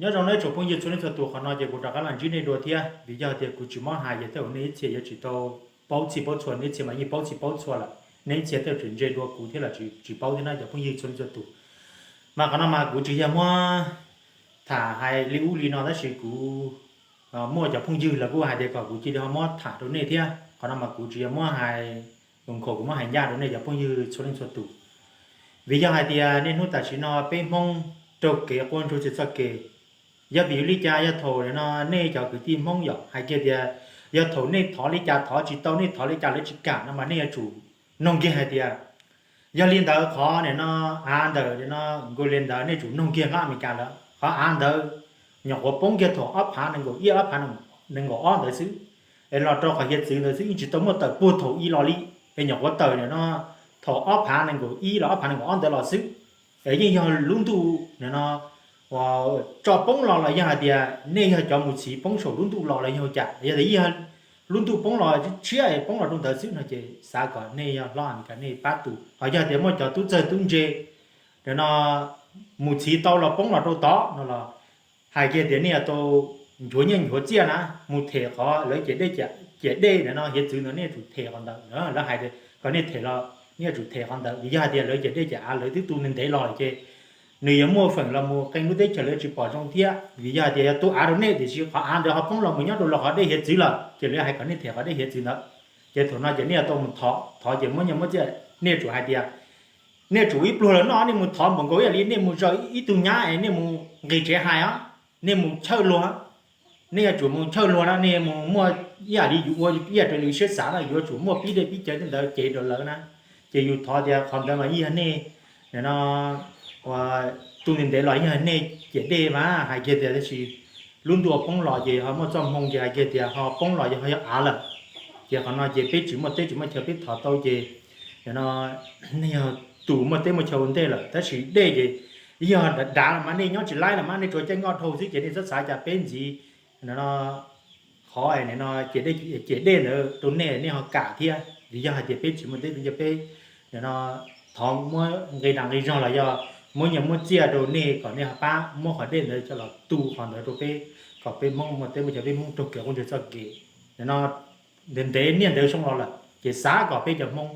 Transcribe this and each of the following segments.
Nyob zoo nej tsoom phooj ywg txhua leej txhua tus, qhov no ces kuv rov qab los ntsib nej dua thiab. Vim yog tias kuv tsis muab hais ces tej zaum nej ib txhia yuav tsis tau paub txhij paub txhua, nej ib txhia mas yeej paub txhij paub txhua lawm, nej ib txhia tej zaum tseem ntse dua kuv thiab los tsis paub thiab na cov phooj ywg txhua leej txhua tus. Mas qhov no mas kuv tsis yog muab tham hais li ub li no tab sis kuv muaj cov phooj ywg lawv kuj hais tias kom kuv cia li ho muab tham rau nej thiab. Qhov no mas kuv tsis yog muab hais, kuv nkhaus kuv muab hais ncaj rau nej cov phooj ywg txhua leej txhua tus. Vim yog hais tias niaj hnub tam sim no peb Hmoob raug kev quaj ntsuag tsis txoj kev. Yog vim li cas? Yog thaum no nej cov kwv tij Hmoob yom, hais kiag tias yog thaum nej thov li cas thov tsis tau, nej thov li cas lawv tsis kam no mas nej yuav tsum noog kiag hais tias, yog li ntawd qhov nim no av ntawm no nkaus li ntawd nej tsum noog kiag hlob Amelikas lawm, qhov av ntawd nyuam qhuav poob kiag thaum ob phav nees nkaum ib ob phav nees nkaum ob ntawd xwb, es los rau qhov hiav txwv ntawd xwb, yeej tsis tau muaj tawm puag thaum i los li, es nyuam qhuav tawm nim no thaum ob phav nees nkaum ib los ob phav nees nkaum ob ntawd los xwb. Es yeej yog lub ntuj nim no uas tso poob los los yog hais tias nej yog cov mus txhiv poob saum lub ntuj los los yog cas, yog tias yeej yog lub ntuj poob los tshiab es poob los rau ntawd xwb no ces xav kom nej yog hlob Amelikas nej pab tus, ho yog tias muaj cov tub txawg tub ntse nim no mus txhiv tau los poob los rau tod no los hais kiag tias nej yuav tau nchuav nyiaj nchuav txiaj na, mus them qhov lawv ciam dej nim no hiav txwv ntawd nej yuav tsum them qhov ntawd. Lawv hais kom nej them los nej yuav tsum them qhov ntawd, vim yog hais tias lawv ciam dej ciam av lawv twb tu ntev ntev los ces nws yuav muaj feem los mus qee lub teb chaws lawv tsis pom zoo thiab. Vim yog hais tias yog tu av rau nej tiam sis qhov av ntawd ho poob los mus nyob rau los qhov dej hiav txwv lawm ces lawv hais kom nej them qhov dej hiav txwv ntawd. Ces thaum no ces nej yuav tau mus thov, thov ces muab nyiaj muab txiaj, nej yuav tsum hais tias nej yuav tsum ib pluag los noj, nej mus thov npaum nkaus ib yam li nej mus zaum ib tug nyab es nej mus nqis tsev hais os, nej mus chawj luag, nej yuav tsum mus chawj luag na, nej mus muaj ib yam li yus ua ib yam raws li siab xav na, yuav tsum muaj pib dej pib cawv tej ntawd cev rau lawv na. Ces yus thov tias qhov ntawd mas yeej yog nej nim no ua tu ntev ntev los yeej yog nej ciam dej mas hais kiag tias tab sis lub ntuj poob los ces ho muaj txoj hmoo ces hais kiag tias ho poob los yog ho yog av lawm. Ces qhov no ces peb tsis muaj teb tsis muaj chaw peb thov tau ces nim no nej yog tus muaj teb muaj chaw ua ntej lawm tab sis dej ces yog dav dav los mas nej nyob tsis laib los mas nej tsuas caij nkoj dhau xwb ces nej txhob xav cas peb ntxiv nim no qhov nim no ciam dej ntawd rau nej, nej ho kam thiab. Vim yog hais tias peb tsis muaj teb tsis muaj chaw peb nim no thov muab nqi nas nqi zog los yog muab nyiaj muab txiaj rau nej kom nej ho pab muab qhov dej ntawd coj los tu qhov ntawd rau peb, kom peb Hmoob muaj teb muaj chaw, peb Hmoob raug kev quaj ntsuag txoj kev nim no ntev ntev niaj ntev xyoo los lawm ces xav kom peb cov Hmoob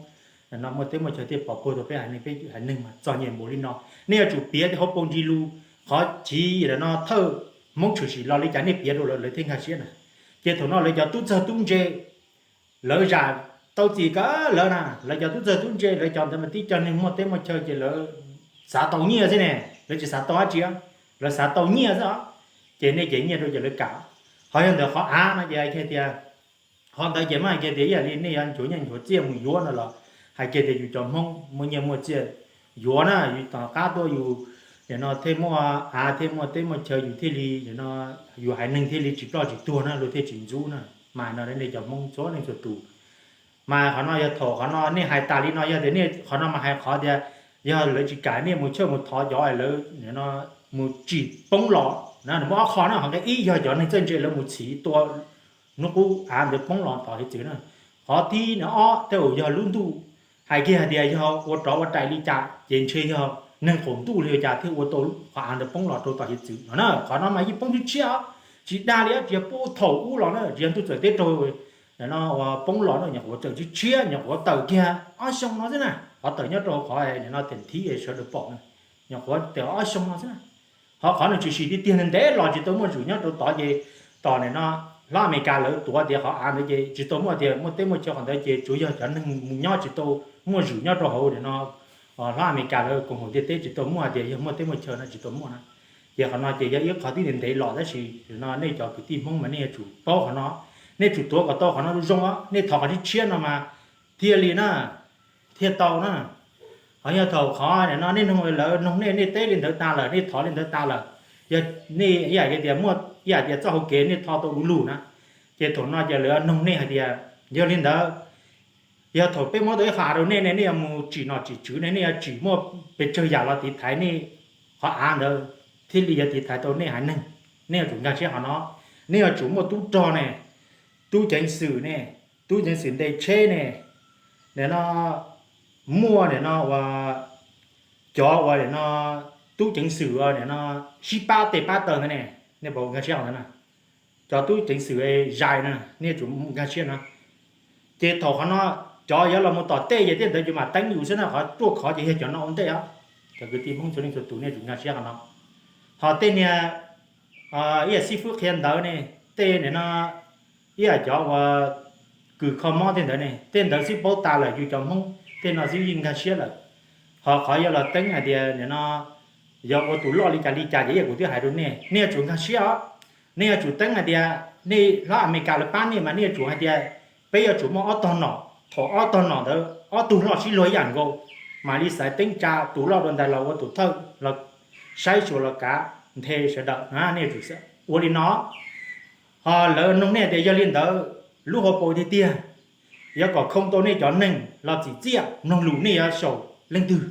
nim no muaj teb muaj chaw thiaj pov puag rau peb haiv neeg, peb haiv neeg mas txom nyem npaum li no. Nej yuav tsum piav tias hauv paus ntsig lus qhov chiv nim no thawj Hmoob tshwm sim los li cas nej piav rau lawv, lawv thiaj nkag siab na. Ces thaum no lawv cov tub txawg tub ntse lawv zam tau txim kawg lawv na, lawv cov tub txawg tub ntse lawv cov ntawd mas tib co neeg muaj teb muaj chaw ces lawv xav tau nyiaj xwb ne, lawv tsis xav tau dab tsi, lawv xav tau nyiaj xwb os. Ces nej cev nyiaj rau ces lawv kam. Ho yog ntawm qhov av no ces hais kiag tias, qhov ntawd ces mas hais kiag tias ib yam li nej yuav nchuav nyiaj nchuav txiaj mus yuav no los hais kiag tias yus cov Hmoob muaj nyiaj muaj txiaj yuav na, yus tom qab tuaj yus nim no thiaj muaj av thiaj muaj teb muaj chaw yus thiaj li nim no yus haiv neeg thiaj li tsis ploj tsis tuag na, luag thiaj tsis ntxub na. Mas no nej cov Hmoob txhua leej txhua tus. Mas qhov no yog thaum qhov no nej hais tas li no yog tias nej qhov no mas hais qhov tias yog lawv tsis kam nej mus chawj mus thov cov lawv nim no mus tsim poob los na, nws muaj ob qho na, qhov nqe ib yog cov neeg txawj ntse lawv mus txhiv tua hnub qub av ntawd poob los tom hiav txwv na. Qhov thib no ob tej zaum yog lub ntuj hais kiag hais tias yog ua rov ua rais li cas ces ntshe yog neeg qaum ntuj li cas thiaj ua tau qhov av ntawd poob los rau tom hiav txwv no na. Qhov no mas yeej poob tshiab tshiab, tsis dag li, tsis yog poob thaum ub los na, tsis yog ntuj txawm teb raug nim no uas poob los na, nyuam qhuav txawm tshiab tshiab, nyuam qhuav tawm kiag ob xyoo no xwb na, qhov tawm nyob rau qhov nim no them thib sawv daws pom na, nyuam qhuav tawm ob xyoo no xwb na. Ho qhov nws tshwm sim tiag tiag ntev ntev los tsis tau muaj zwm nyob rau tod ces tom nim no hlob Amelikas lawv tuav tias qhov av ntawd ces tsis tau muaj tias muaj teb muaj chaw qhov ntawd ces tsuas yog cov neeg mus nyob tsis tau muaj zwm nyob rau hauv nim no hlob Amelikas lawv koom haum ntiaj teb tsis tau muaj tias yog muaj teb muaj chaw no tsis tau muaj na. Ces qhov no ces yog ib qho tib ntev ntev los tab sis no nej cov kwv tij Hmoob mas nej yuav tsum paub qhov no, nej tsum tuav kom tau qhov no zoo zoo, nej thov qhov tshiab tshiab no mas thiaj li na, thiaj tau na. Ho yog thaum qhov nim no nej noog lawv, noog nej, nej teb li ntawd tas lawm, nej thov li ntawd tas lawm, yog nej ib yam tias muaj ib yam tias txoj hau kev nej tho tau du lug na, ces thaum no ces lawv noog nej hais tias yog li ntawd, yog thaum peb muab tau ib qho av rau nej ne, nej yuav mus tsim nom tsim tswv ne, nej yuav tsim muaj pes tsawg yam los tiv thaiv nej qhov av ntawd thiaj li yuav tiv thaiv tau nej haiv neeg. Nej yuav tsum nkag siab qhov no, nej yuav tsum muaj tub rog ne, tub ceev xwm ne, tub ceev xwm nte tsheb ne, nim no muaj nim no ua cov uas nim no tub ceev xwm nim no sib pab tes pab taw ntawd ne, Nej puas nkag siab qhov ntawd na? Cov tub ceev xwm zais na, nej yuav tsum nkag siab no. Ces thaum qhov no cov yuav los mus tom tej ces tej ntawd yuav mam teeb yus xwb na, qhov ruaj khov ces yog cov no ua ntej os. Cov kwv tij Hmoob txhua leej txhua tus nej yuav tsum nkag siab qhov no. Ho tej niag ib yam xib fwb qhia ntawv ne, tej nim no ib yam cov uas kws kho mob tej ntawd ne, tej ntawd xwb paub tas lawm yus cov Hmoob tej no xwb yeej nkag siab lawm. Ho qhov yuav los teeb hais tias nim no yog ua tus loj li cas li cas ces ib yam kuv twb hais rau nej, nej yuav tsum nkag siab os. Nej yuav tsum teeb hais tias nej hlob Amelikas lawv pab nej mas nej yuav tsum hais tias peb yuav tsum muaj ob tog nom, thaum ob tog nom ntawd ob tug loj sib luag ib yam nkaus, mam li xaiv teeb tsa tus loj dua ntais los ua tus thawj los saib xyuas los kav nthe sawv daws na, nej yuav tsum ua li no. Ho lawv noog nej tias yog li ntawd lub hauv paus tiag tiag yuav kom khoo tau nej cov neeg los txim txiaj mloog lus nej yuav xyaum leej twg?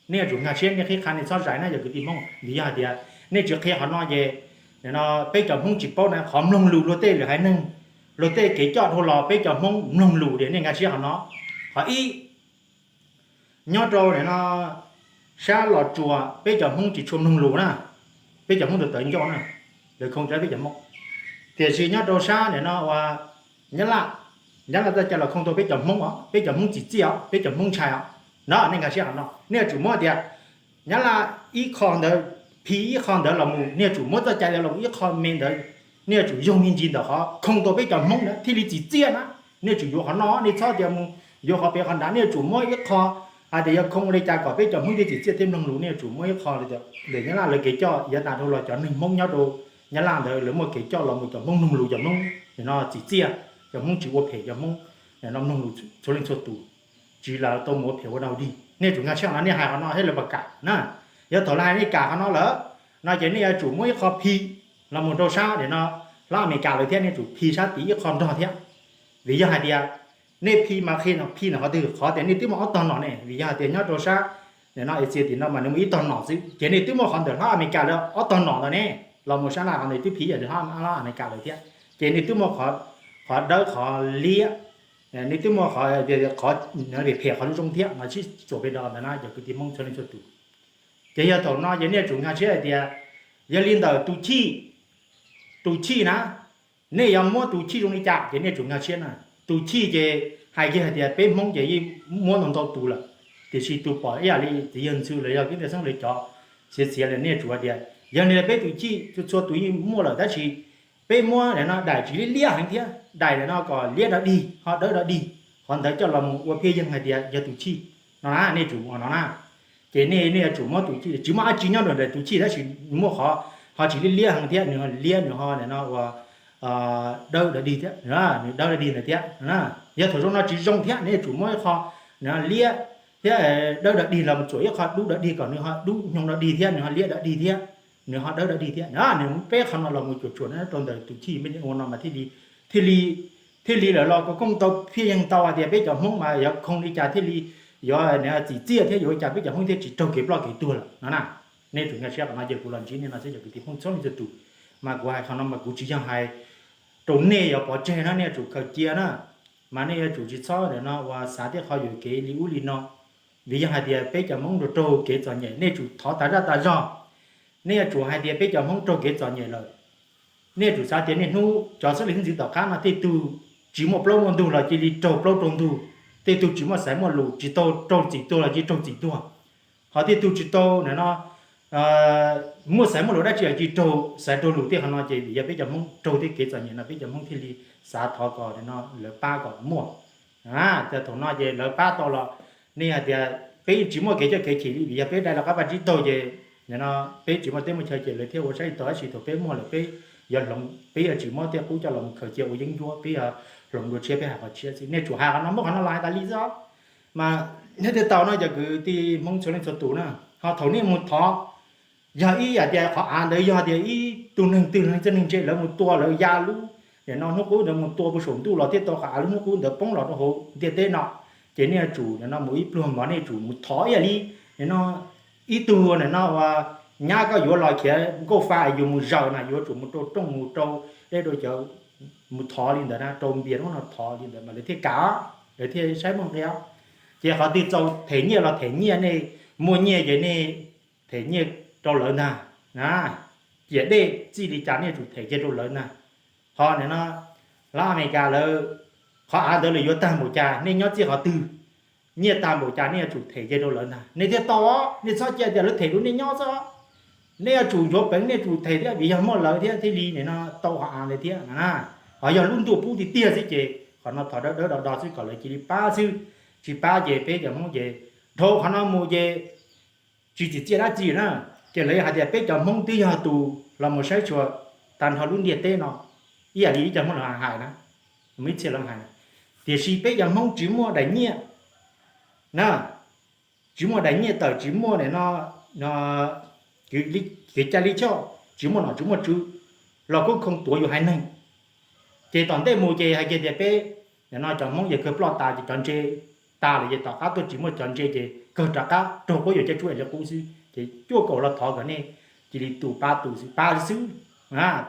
Nej yuav tsum nkag siab nej qhib qha nej txhob zais na cov kwv tij Hmoob, vim yog hais tias nej tsis qhia qhov no ces nim no peb cov Hmoob tsis paub na, qhov mloog lus luag tej lwm haiv neeg, luag tej kev coj dhau los peb cov Hmoob mloog lus tias nej nkag siab qhov no. Qhov ib, nyob rau nim no sab Los Tsuas peb cov Hmoob tsis tshua mloog lus na, peb cov Hmoob tawv tawv ncauj na, lawv khoo tsa peb cov Hmoob. Tiam sis nyob rau sab nim no uas Nyab Laj, Nyab Laj txoj cai los khoo tau peb cov Hmoob os, peb cov Hmoob txim txiaj os, peb cov Hmoob ntshai os. No nej nkag siab qhov no, nej yuav tsum muab tias Nyab Laj ib qho ntawd, phi ib qho ntawd los mus, nej yuav tsum muab txoj cai los mus ib qho me ntawd, nej yuav tsum yoog me ntsis ntawm qhov khoo tau peb cov Hmoob ntawd thiaj li txim txiaj na. Nej yuav tsum yuav qhov no, nej txhob tias mus yuav qhov pem qhov nrad, nej yuav tsum muab ib qho hais tias yog khoo li cas kom peb cov Hmoob thiaj txim txiaj thiab mloog lus, nej yuav tsum muab ib qho li tias ntawm Nyab Laj lawv kev coj yav tas dhau los cov neeg Hmoob nyob rau Nyab Laj ntawd lawv muaj kev coj los mus cov Hmoob mloog lus, cov Hmoob nim no txim txiaj, cov Hmoob tsis ua phem cov Hmoob nim no mloog lus txhua leej txhua tus, tsis lam tau mus ua phem ua dog dig. Nej yuav tsum nkag siab qhov no, nej hais qhov no thiab lawv puas kam na? Yog thaum lawv hais nej kam qhov no lawm no ces nej yuav tsum muab ib qho phi los mus rau sab nim no hlob Amelikas lawm thiab nej yuav tsum phi sab tid ib qho nrog thiab. Vim yog hais tias nej phi mas qhia phi ntawm qhov twg? Qhov tias nej twb muaj ob tog nom ne, vim yog hais tias nyob rau sab nim no Asia tim no mas nws muaj ib tog nom xwb, ces nej twb muaj qhov ntawm hlob Amelikas lawv ob tog nom ntawd ne, los mus sab laj qhov ntawd twb phi ib yam li hlob Amelikas lawm thiab, ces nej twb muaj qhov dawb qhov liab, nej twb muaj qhov phem qhov zoo thiab mas sib txuas pem rau ntawd na cov kwv tij Hmoob txhua leej txhua tus. Ces yog thaum no ces nej yuav tsum nkag siab hais tias yog li ntawm tus chij, tus chij na, nej yuav muab tus chij zoo li cas ces nej yuav tsum nkag siab na. Tus chij ces hais kiag hais tias peb Hmoob ces yeej muab ntau ntau tus lawm, tiam sis tus pom ib yam li txiv yawg ntxhw los yog kwv tij Xeeb lawv cov txiav txiav lawm nej yuav tsum hais tias yog li peb tus chij txhua tus yeej muaj lawm tab sis peb muab nim no daim tsis liab liab heev thiab, daim nim no kom liab dog dig ho dawb dog dig, qhov ntawd coj los mus ua phiaj yeeg hais tias yog tus chij no na, nej yuav tsum ua no na. Ces nej nej yuav tsum muab tus chij, tsis muaj dab tsi nyob rau ntawm tus chij tab sis muaj qhov ho tsis liab liab heev thiab nws ho liab nws ho nim no ua dawb dog dig thiab, nws dawb dog dig ntawd thiab. Yog thaum zoo no tsis zoo thiab nej yuav tsum muab ib qho nim no liab thiab dawb dog dig los mus txuas ib qho dub dog dig kom nws ho dub nyoog dog dig thiab nws ho liab dog dig thiab, nws ho dawb dog dig thiab. Nws peb qhov no los mus cuam tshuam rau ntawm tus chij, ua no mas thiaj li thiaj li lawv los kom khoo tau phiaj yeeg tau hais tias peb cov Hmoob mas yuav khoo li cas thiaj li yuav txim txiaj thiab yuav ua cas peb cov Hmoob thiaj tsis raug kev ploj kev tuag lawm no na. Nej tsum nkag siab qhov no, ces kuv los ntsib nej no xwb cov kwv tij Hmoob txhua leej txhua tus, mas kuv hais qhov no mas kuv tsis yog hais rau nej yuav pov tseg na, nej yuav tsum khaws cia na. Mas nej yuav tsum tsis txhob nim no uas xav tej qho yuam kev li ub li no, vim yog hais tias peb cov Hmoob raug raug kev txom nyem, nej tsum thov tas zaj tas zog. Nej yuav tsum hais tias peb cov Hmoob raug kev txom nyem lawm, nej yuav tsum xav tias niaj hnub cov xeeb ntxwv tom qab no tej tug tsis muaj plaub muaj ntug los cia li raug plaub raug ntug, tej tug tsis muaj xaiv muaj lus tsis tau raug txim tuag los cia li raug txim tuag, ho tej tug tsis tau nim no muaj xaiv muaj lus dab tsi los cia li raug xaiv raug lus. Tej qhov no ces vim yog peb cov Hmoob raug tej kev txom nyem no peb cov Hmoob thiaj li xav thov kom nim no lawv pab kom muaj. Thaum no ces lawv pab tau los nej hais tias peb tsis muaj kev coj kev chim li, vim yog peb dai los qab vaj tsib taug ces nim no peb tsis muaj teb muaj chaw ces lawv thiaj ua saib tau, tab sis thaum peb muaj lawm peb yuav hloov, peb yuav tsis muab tej qub coj los khaws cia ua yeeb ncuab, peb yuav hloov dua tshiab, peb hais qhov tshiab xwb. Nej tsum hais qhov no, muab qhov no los hais tas li xwb. Mas nej thiaj tau no cov kwv tij Hmoob txhua leej txhua tus na. Ho thaum nej mus thov, yog ib yam tias qhov av ntawd yog tias ib tug neeg twg los txawj neeg ntse lawv mus tua lawv ya lub nim no hnub qub ntawd mus tua puag saum ntuj los thiaj tau qhov av lub hnub qub ntawd poob los rau hauv ntiaj teb no, ces nej yuav tsum nim no mus ib pluag mov nej yuav tsum mus thov ib yam li nim no ib tug nim no uas nyab koj yuav los khiav nkauj fa yuav mus zaws na, yuav tsum mus rau rooj mus rau dej rau cawv mus thov li ntawd na, rau npias hnub no thov li ntawd mas lawv thiaj kam, lawv thiaj saib muaj nqi. Ces qhov twg txaus them nyiaj los them nyiaj, nej muaj nyiaj ces nej them nyiaj rau lawv ntag na. ciam dej txij li cas nej yuav tsum them kiag rau lawv ntag. Ho nim no lawv Amelikas lawv qhov av ntawd lawv yuav tag npaum cas, nej nyob txij qhov twg, nyiaj tag npaum cas nej yuav tsum them kiag rau lawv ntag, nej thiaj tau. Nej txhob cia tias lawv them rau nej nyob xwb, nej yuav tsum nchuav peev, nej yuav tsum them thiab, vim yog muaj lawv thiab thiaj li nim no tau qhov av ntawd thiab na. Ho yog lub ntuj pub tiag tiag xwb ces qhov no thov dawb dawb do do xwb kom lawv cia li pab xwb. Tsis pab ces peb cov Hmoob ces dhau qhov no mus ces tsis txim txiaj dab tsi na. Ces lawv hais tias peb cov Hmoob twb yog tus los mus saib xyuas tag nrho lub ntiaj teb no, ib yam li ib cov Hmoob los hais na, ib txhia los hais na, tiam sis peb cov Hmoob tsis muaj daim nyiaj na, tsis muaj daim nyiaj tawm, tsis muaj nim no kev cai lij choj, tsis muaj nom tsis muaj tswv los kuj khoo tuav yus haiv neeg. Ces tom ntej mus ces hais kiag tias peb nim no cov Hmoob yog kawg ploj tas ces cov ntse tas lawm ces tom qab tuaj tsis muaj cov ntse ces kawg rov qab raug quab yuam caij tsuj es li qub xwb. Ces cuaj kaum los thov kom nej cia li tus pab tus xwb, pab xwb.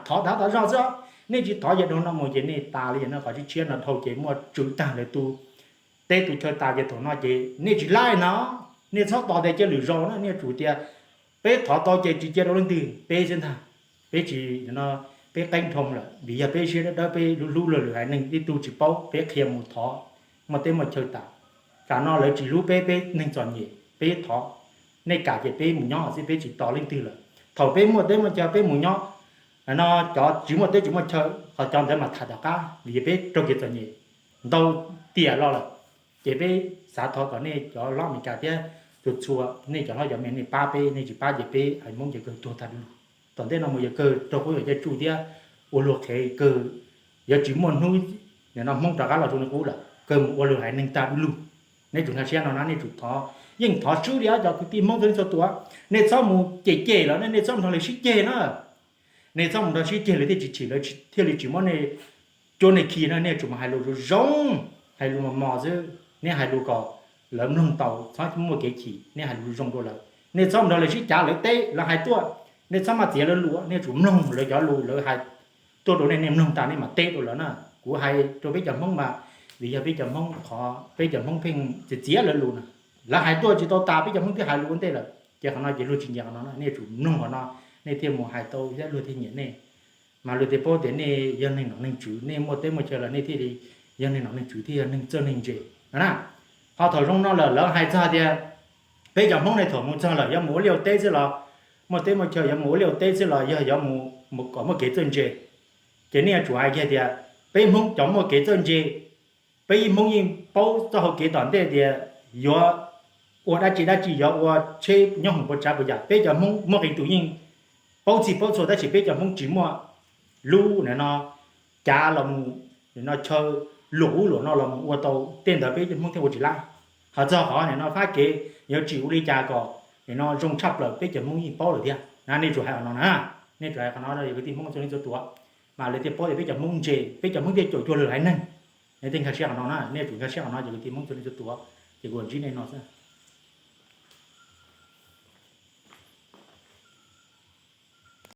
Thov thov zog xwb, nej tsis thov yog dhau no mus ces nej tas li yog no qhov tshiab tshiab no dhau ces muaj tswv tag lawv tus teb tus chaw tas ces thaum no ces nej tsis laij no, nej txhob tos tias cia lwm zaus na, nej yuav tsum tias peb thov tau ces tsis cia rau leej twg, peb xwb ntag. Peb tsis, peb qeeb dhau lawm vim yog peb siab dawb dawb, peb hlub hlub luag lwm haiv neeg, ib tug tsis paub peb qhia mus thov muaj teb muaj chaw tas. Tam no lawv tsis hlub peb, peb neeg txom nyem peb thov, nej kam ces peb mus nyob xwb, peb tsis tos leej twg lawm. Thaum peb muaj teb muaj chaw peb mus nyob, no cov tsis muaj teb tsis muaj chaw qhov cov ntawd mas tham tom qab vim yog peb raug kev txom nyem ntau tiam los lawm. Ces peb xav thov kom nej cov hlob Amelikas thiab txhua txhua nej cov hlob cov me nej pab peb, nej tsis pab ces peb haiv Hmoob ces kawg tuag tag du lug. Tom ntej no mus yog kawg raug quab yuam caij tsuj thiab ua luag qhev kawg, yuav tsis muaj hnub nim no Hmoob rov qab los zoo li qub lawm, kawg mus ua luag haiv neeg tag du lug. Nej tsum nkag siab no na, nej tsum thov, yeej thov swb li cov kwv tij Hmoob txhua leej txhua tus, nej txhob mus cem cem lawv, nej txhob nrog lawv sib ceg na. Nej txhob mus nrog sib ceg lawv thiaj tsis chim, lawv thiaj li tsis muab nej cuab nej khi na. Nej tsum mus hais lus zoo zoo, hais lus mos mos xwb, nej hais lus kom lawv mloog tau, txhob muaj kev chim, nej hais lus zoo rau lawv. Nej txhob mus nrog lawv sib cav, lawv teb lawv hais tuaj, nej txhob maj txiav lawv lus, nej tsum mloog lawv cov lus, lawv hais tuaj rau nej, nej mloog tas nej mam teb rau lawv na. Kuv hais rau peb cov Hmoob mas vim yog peb cov Hmoob qhov peb cov Hmoob pheej txiav txiav lawv lus na, lawv hais tuaj tsis tau tas peb cov Hmoob twb hais lus ua ntej lawm. Ces qhov no ces luag tsis nyiam qhov no na, nej tsum mloog qhov no, nej thiaj mus hais tau thiab luag thiaj nyiam nej. Mas luag thiaj paub tias nej yog neeg nom neeg tswv, nej muaj teb muaj chaw los nej thiaj li yog neeg nom neeg tswv thiab yog neeg txawj neeg ntse no na. Ho thaum zoo no lawm lawv hais txog tias peb cov Hmoob ne thaum mus txog lawm yuav mus ua liaj ua teb xwb los, muaj teb muaj chaw yuav mus ua liaj ua teb xwb los yog yuav mus kom muaj kev txawj ntse, ces nej yuav tsum hais kiag tias peb Hmoob cov muaj kev txawj ntse, peb Hmoob yeej paub txoj hau kev tom ntej tias yuav ua dab tsi dab tsi, yuav ua tsheb nyob hoom pua tsav puas yam, peb cov Hmoob muaj qee tus yeej paub txhij paub txhua tab sis peb cov Hmoob tsis muaj lub nim no cav los mus, nim no chaw luam ub luam no los mus ua tau tej ntawd, peb cov Hmoob thiaj ua tsis laib. Ho txog qhov nim no fab kev yuav tsim ua li cas kom nim no zoo tshaj plaws peb cov Hmoob yeej paub lawm thiab na. Nej tsum hais qhov no na, nej tsum hais qhov no rau kwv tij Hmoob txhua leej txhua tus, mas lawv thiaj paub tias peb cov Hmoob ntse, peb cov Hmoob thiaj caum cuag luag haiv neeg. Nej thiaj nkag siab qhov no na, nej tsum nkag siab qhov no ces kwv tij Hmoob txhua leej txhua tus, ces kuv ntsib nej no xwb.